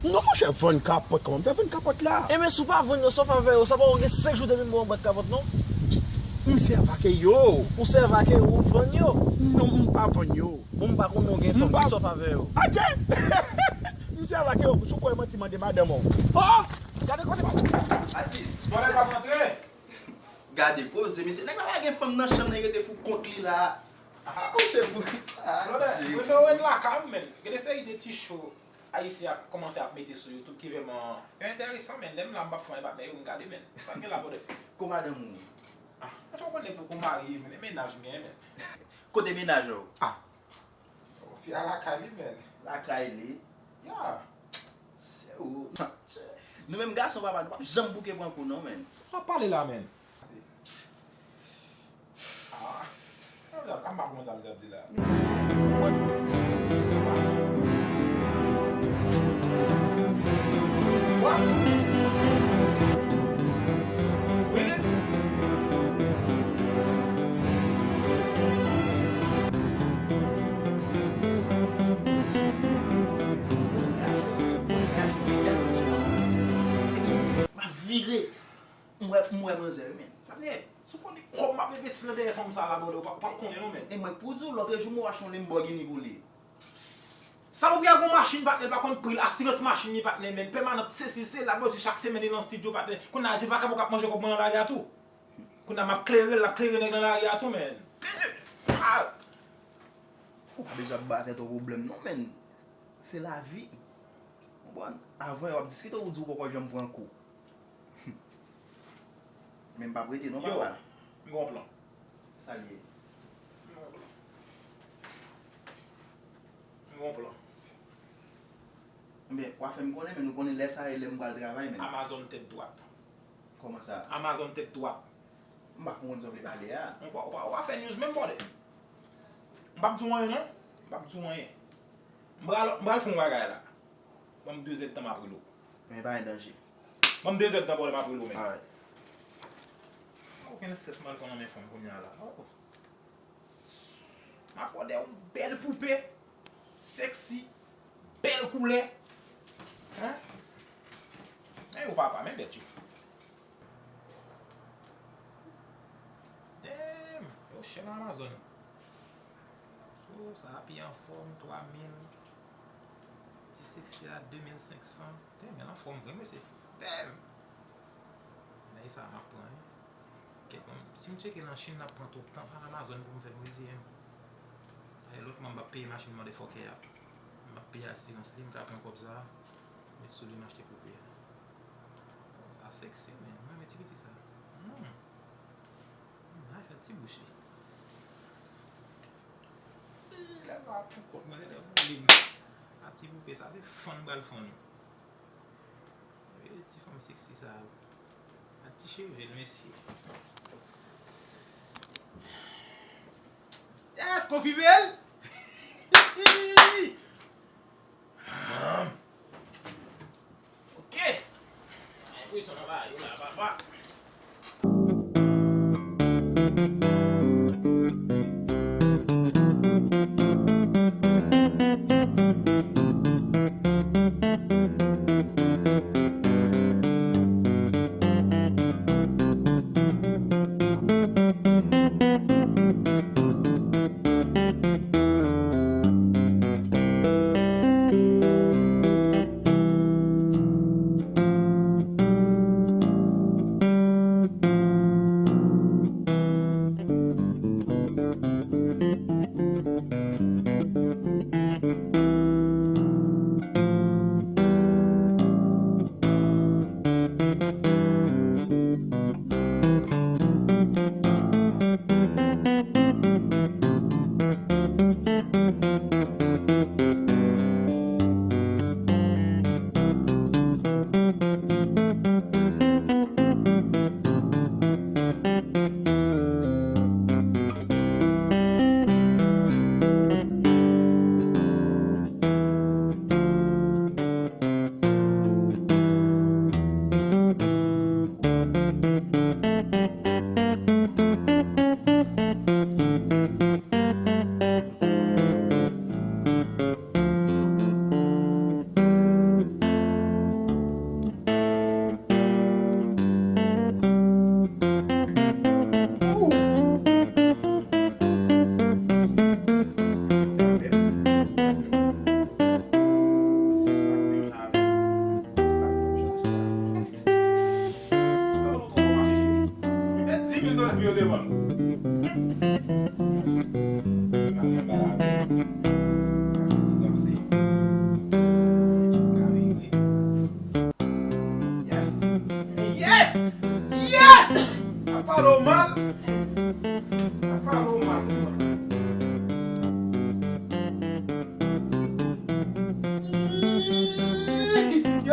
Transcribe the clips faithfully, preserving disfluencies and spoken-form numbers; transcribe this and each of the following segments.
Non, monchè, vann kapòt kòman m fè vann kapòt la? Enben, si w pa vann yo, sa w fè avè yo? Sa pa w gen senk jou depi m ba w yon bwat kapòt, non? M sèvi ak yo. Ou sèvi ak yo, ou vann yo? Non, m pa vann yo. Bon, m pa konnen w gen fanm, sa w fè avè yo? Adje! M sèvi ak yo, si w kwè manti, mande madanm ou. Oh! Gade kote m ap. Atis, vòlè p ap rantre. Gade poze, mesye. Nèg la pa gen fanm nan chanm nan, li rete pou kont li la. Ah, se pou. Ah, Brother, Dye. Mwen fè w ret lakay m, menn. Gen de seri de ti cho Ayisyen ap kòmanse ap mete sou YouTube ki vrèman yo enteresan, menn. Lè m la, m p ap fè anyen, patnè, yo m gade, menn. Sa k gen la, brother? Ko madanm ou? Ah, mwen fè w konnen poko marye, menn. E mennaj m genyen, menn. Kote mennaj ou? Ah. Fi a lakay li, menn. Lakay li? Ya. Se ou. Nou menm gason, papa, nou p ap janm bouke pran kou, non, menn. Sa w ap pale la, menn? Ah, m pa konn sa misye ap di la. What? Really? M ap vire. M wè, m wè manzè wi, men. Patnè, si w konnen kòb m ap envesti nan dèyè fanm sa la, brother, ou pa, ou pa konnen non, men. E mwen k pou di w, lòtrejou m wè w achte yon Lamborghini pou li. Salopri a gon machin, patnè, l pa konn pri l, asirans machin li, patnè, men, pèmanan, sesi, sela, bòsi, chak semèn li nan estidyo, patnè. Kounye a se vakabon k ap manje kòb mwen nan lari a tou. Kounye a m ap klere l, l ap klere nèg nan lari a tou, men. Ah! Ou pa bezwen ap ba tèt ou pwoblèm non, men. Se lavi. Konprann? Avan w ap diskite, ou di ou poko janm pran kou. Men m p ap rete non, papa. Yo, m gen yon plan. Sa l ye? M gen yon plan. M gen yon plan. Ebyen, w a fè m konnen, men nou konnen lè sa e lè m pral travay, men. Amazon tèt dwat. Kòman sa? Amazon tèt dwat. M pa konprann sa w vle pale a. Ou pa, ou pa, ou pa fè news menm, brother. M p ap di w anyen, non. M p ap di w anyen. M pral, m pral fè yon bagay la. Ban m de zèdtan m ap rele w. Men pa gen danje. Ban m de zèdtan, brother, m ap rele w, men. Alright. Okenn strès m pral pran nan men fanm kounye a la. Oh. M ap òdè yon bèl poupe, sexy, bèl koulè. Hein? Men yo papa, men bèt yo. Damn! Yo chè nan Amazon. Oh, sa a pi anfòm, twa mil. Ti sexy a, de mil senk san. Damn, men l anfòm vre, mesye. Damn! Nèg sa a m ap pran, wi. Kèt, bon, si m tcheke nan Chin, l ap pran twòp tan. Pa Amazon pou m fè m reziye m. E lòt mwa, m p ap peye machin motherfucker a. M p ap peye asirans li, m ka pran kòb sa a, met sou li, m achte poupe a. Bon, sa sexy, men. Mwen renmen ti piti sa. Hmm. Hmm, nice, ak ti bouch li. Ih, lè sa pou kont mwen, lè pou li. A ti poupe sa, se fann m pral fann ou. Gade ti fanm sexy sa a. Ak ti cheve l, mesye. Yes, konfime l! Ok. Enpresyon nan bagay yo la, papa.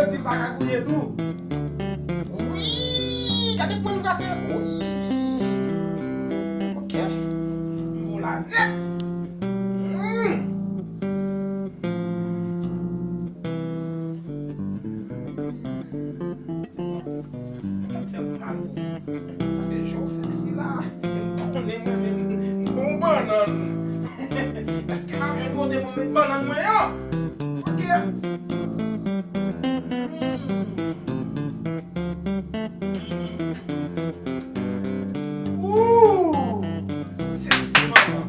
Yo di l pa ka gouye tou. Wi! Gade pwen m kase. Wi! Ok. M bon la nèt. Hmm. Sa fè m mal pou ou. Paske jan w sèksi la, m konnen mwen menm, m gon bannann. Èske m ap jwenn kote pou m met bannann mwen an? Ok. Ooh! Sèksi manman.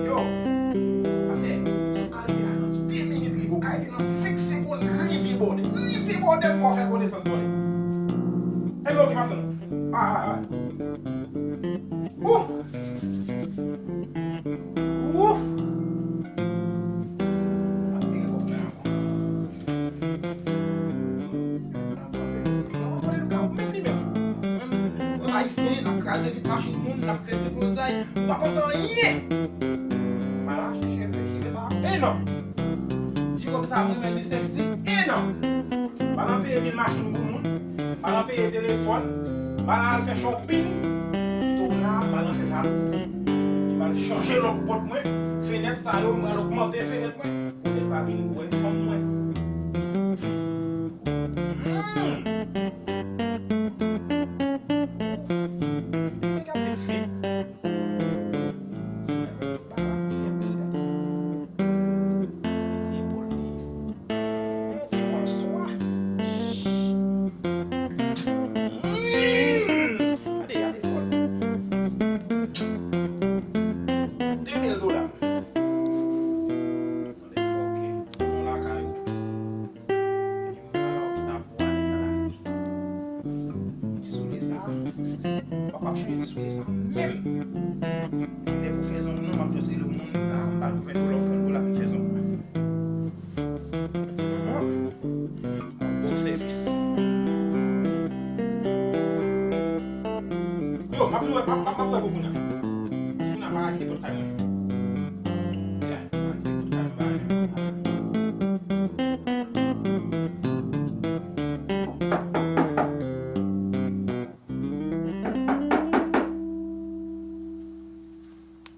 Yo, atè, si w ka rive la nan de minit, li gon ka rive nan senk segonn, rive bòdè. Rive bòdè, m fè w fè konesans bòdè. Enben, ok, m ap tann ou. Ah, ah, ah. Ooh! Ooh! M ap peye kòb mwen ankò. Ayisyen, n ap kraze vit machin moun, n ap fè deblozay, nou pa panse anyen. M al achte cheve, cheve sa, e non. Ti kòb sa, mwen, men li sèksi, e non. M al peye bil machin pou moun, m al peye telefòn, m al fè shopping, pito la, m al fè jalouzi. Li m al chanje lòk pòt mwen, fenèt sa yo, m al ogmante fenèt mwen. Kote pa vin wè fanm mwen. Hmm. Gade fèt. Ti epòl li. Ti bòswa. Hmm. Gade, gade epòl. De mil dola. Tande fòkè. Yon lakay ou. Epi m pral ap bwale nan lari. Ti soulye sa. Papa ap chanje ti soulye sa menm. Lè pou fè zong non, m ap just rele yon moun la, m ba l ven dola, trant dola pou m fè zong mwen. Ti manman, m ap ba w sèvis. Yo, m ap jwe, m ap, m ap, m ap jwe pou kounye a. Ti moun ap arete pòt kay mwen.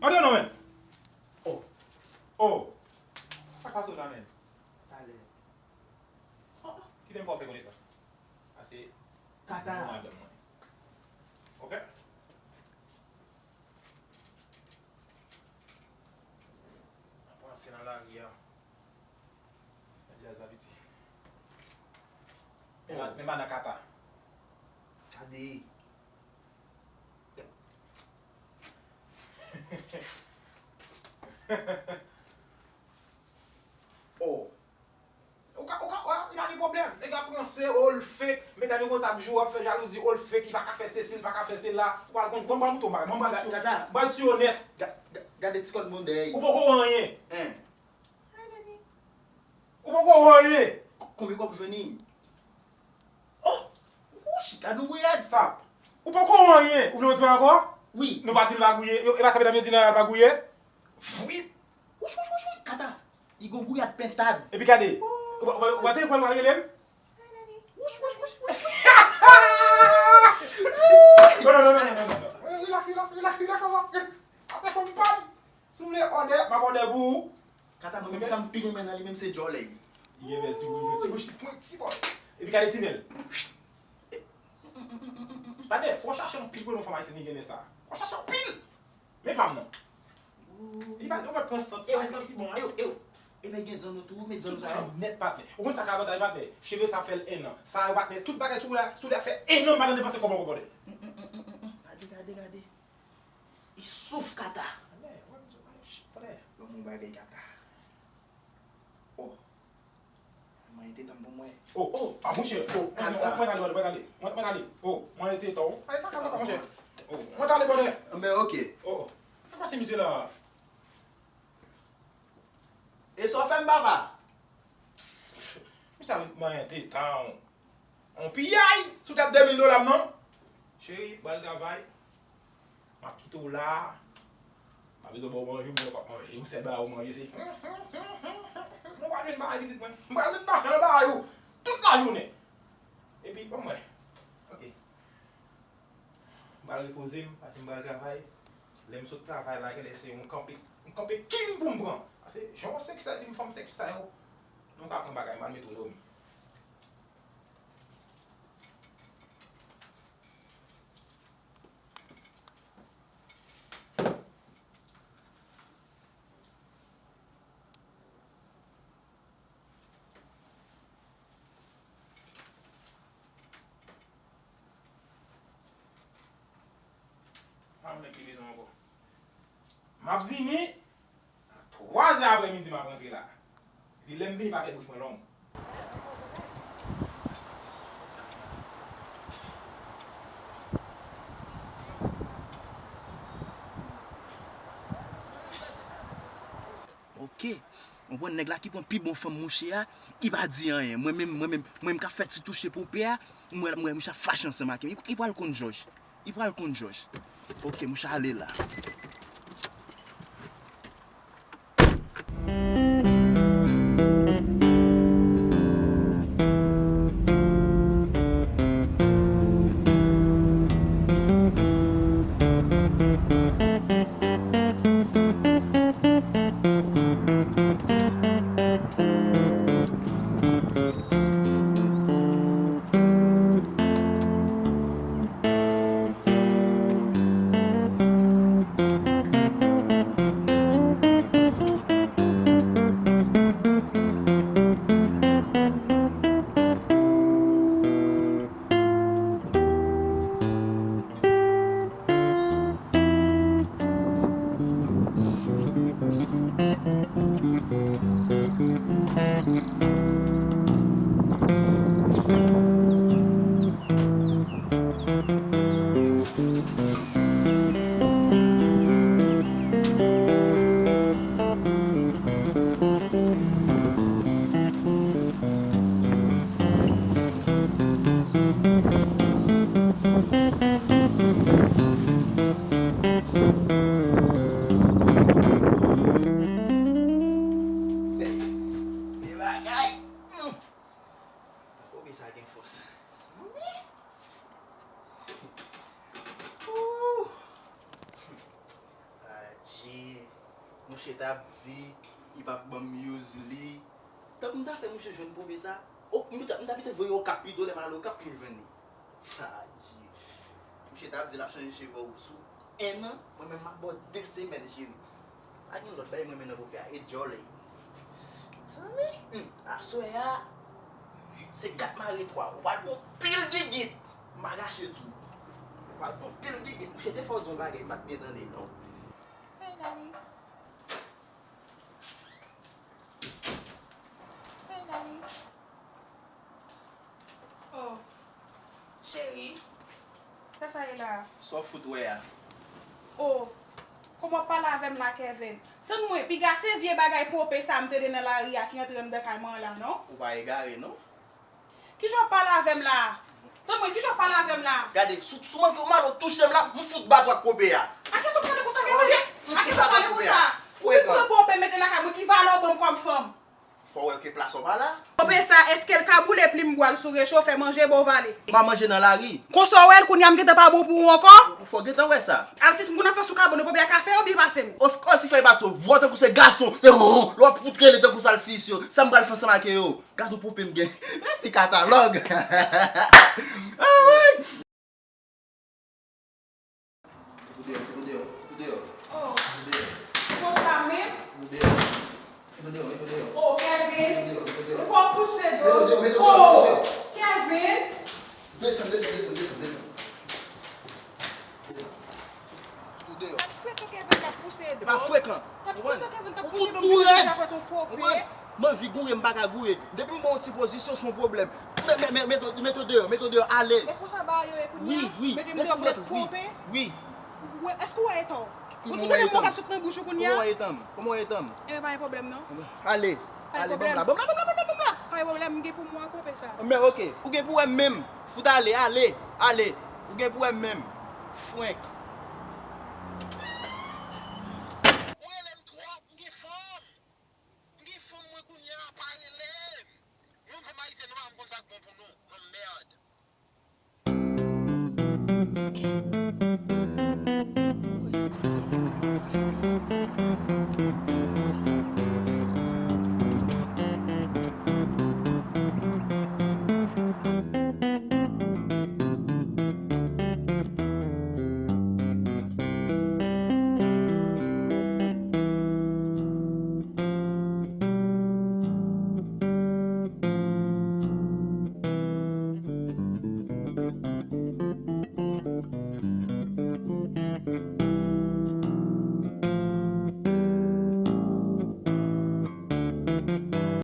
Antre non, men. Oh. Oh. Sa k pase w la, men? Talè. Oh, oh. Kite m fè w fè konesans. Sa se Kata. Madanm mwen. Ok? N ap panse nan lari a. Nan djaz la piti. Men ma-, men madan Kata. Gade. Oh. Ou ka, ou ka, ou ka, li pa gen pwoblèm. Nèg la panse, oh, l fake. Medam yo konsa ap joure, ap fè jalouzi, oh, l fake, li pa ka fè sesi, li pa ka fè sela. Ou pral konn, konn pral mouton bagay. Mwen pral Ga-, sou, Gata. Pral sou yo nèt. Ga-, ga-, gade ti kòd mondèy. Ou poko wè anyen. Hein. Ou poko wè anyen. K-, konbyen kòb ou jwenn li? Oh! Wouch, gade yon gouyad. Stop. Ou poko wè anyen. Ou vle mwen di w ankò? Wi. Nou pa di l pa gouye. Yo, e pa sa medam yo di nan al pa gouye? Vwip. Wouch, wouch, wouch, wouch. Kata. Li gon gouyad pentad. Epi gade. Ou pa, ou pa, ou pa tande kòman l rele m? Wouch, wouch, wouch, wouch. Non, non, non, non, non, non, non. Relax, relax, relax, relax, avan. Relax. Atè fanm pa m. Si w vle òdè, m ap òdè pou ou. Kata, mwen menm sa m pi renmen nan li menm se djòlèy. Li gen bèl ti bouch, ti bouch li pwenti bò. Epi gade ti nen l. Patnè, fò w chache anpil pou yon fanm ayisyèn ki gen nen sa. Fò w chache anpil. Men pa m non. Li pa, ou mèt pran sant, li pa santi bon, hein. Ew, ew. Epi gen zanno tou, met zanno sa yo. Nèt patnè. Ou konn sa ka avantaj patnè? Cheve sa fè l en an. Sa yo patnè, tout bagay sou la, sou la fè en an, madanm depanse kòb ankò patnè. Gade, gade, gade. Li souf Kata. Ban m yon bagay Kata. Oh. Mwen te tann pou mwen. Oh, oh, ah, monchè. Oh, mwen, mwen, mwen ale, mwen ale, mwen ale. Oh, mwen te tann. Ale, pa ka, pa ka, monchè. Oh, mwen ale, bòdè. Men, ok. Oh, oh. Sa pase misye la? E sa w fè m, papa? Misye a mwen te tann. On piyay sou tèt de mil dola m nan. Cheri, m pral travay. M ap kite w la. Pa bezwen ba w manje, moun yo p ap manje. Yon sèl bagay ou manje, se, "M pa jwenn bagay pitit mwen. M pa jwenn lajan nan bagay ou tout lajounen." Epi, ban m wè. Ok. M pral repoze m, paske m pral travay. Lè m sot travay la, genlè se yon kanpe, yon kanpe king pou m pran. Paske jan w sèksi sa, di m fanm sèksi sa yo, nou ka pran bagay, m pral mete w dòmi. Pa mwen ki bezwen ankò. M ap vini, a twa zè aprèmidi m ap rantre la. Epi lè m vini, pa fè bouch mwen long. Ok. Ou konprann nèg la ki pran pi bon fanm mouche a, li pa di anyen. Mwen menm, mwen menm, mwen menm k ap fè ti touche pou pè a, mwen, mwen, mouche ap fache ansanm ak li. Li, li pral konn jòj. Li pral konn jòj. Ok, mouche ale la. Bagay. Kobe sa gen fòs. Ooh. Adje. Mouche t ap di, li p ap ban m use li. Tank m ta fè mouche jwenn pope sa. O, m ta, m ta pito voye Okap pito, lè m ale Okap pou m jwenn li. Adje. Mouche t ap di l ap chanje cheve w sou en an, mwen menm m ap ba w de semèn, cheri. Pa gen lòt bagay mwen renmen nan pope a, e djòlè. Zanmi, hmm, aswè a, se kat mare twa. Ou pral pran pil gigit. M pa kache di w. Ou pral pran pil gigit. Mouche te fè w di yon bagay, m pa t byen tande, non. Hey, daddy. Hey, daddy. Oh, cheri, sa sa ye la? Sa w fout wè a? Oh, kòman w ap pale avè m la, Kevin? Tann mwen, piga se vye bagay pope sa m tande nan lari a ki antre anndan kay mwen an la, non? Ou pa egare, non? Kijan w ap pale avè m la? Tann mwen, kijan w ap pale avè m la? Gade, si w, si w manke w mal, ou touche m la, m fout bat ou ak pope a. A kisa w pale konsa, Kevin? A kisa w pale konsa? Ou vin pran pope mete lakay mwen, ki valè w ban m kòm fanm? Fò w wè ke plas ou pa la. Pope sa, èske l ka boule plim bwa l sou recho, fè manje ba w vale? M pa manje nan lari. Konsa w wè l, kounye a m gentan pa bon pou ou ankò? Ou fò gentan wè sa. Alsis, m konn ap fè sou kabann ou, pope a ka fè yo byen pase m. Of course, li fè l pase w. Vwa tankou se gason, se ron, lè w ap fout rele tankou sa l sis yo. Sa m pral fè ansanm ak yo? Gad yon pope m gen. Mèsi katalòg. Ah, wi. Fout ou deyò, fout ou deyò, fout ou deyò. Oh. Fout ou deyò. Konsa menm? Fout ou deyò. Fout ou deyò, met ou deyò. Oh, Kevin. Fout ou deyò, met ou deyò. Ou poko pouse do. Met ou deyò, met ou deyò, met ou deyò. Oh, Kevin. Desann, desann, desann, desann, desann. Desann. Fout ou deyò. Frekan Kevin k ap pouse do. E pa frekan. Ou konprann? Ou fout tou rèd. Ou konprann? M anvi goure, m pa ka goure. Depi m ba w yon ti pozisyon, se yon pwoblèm. Men, men, men, met ou, met ou deyò, met ou deyò, ale. E konsa bagay yo ye kounye a? Wi, wi. Mete m deyò pou mèt twonpe? Wi. Ou wè, èske w wè etan w? Ou tande mo k ap sot nan bouch ou kounye a? Kòman w etan m? Kòman w etan m? Enben, pa gen pwoblèm, non. Ale, ale, ban m la, ban m la, ban m la, la, ban m la. Pa gen pwoblèm, m gen pou m wè twonpe sa. Men, ok, ou gen pou wè m menm. Fout ale, ale, ale. Ou gen pou wè m menm. Frenk.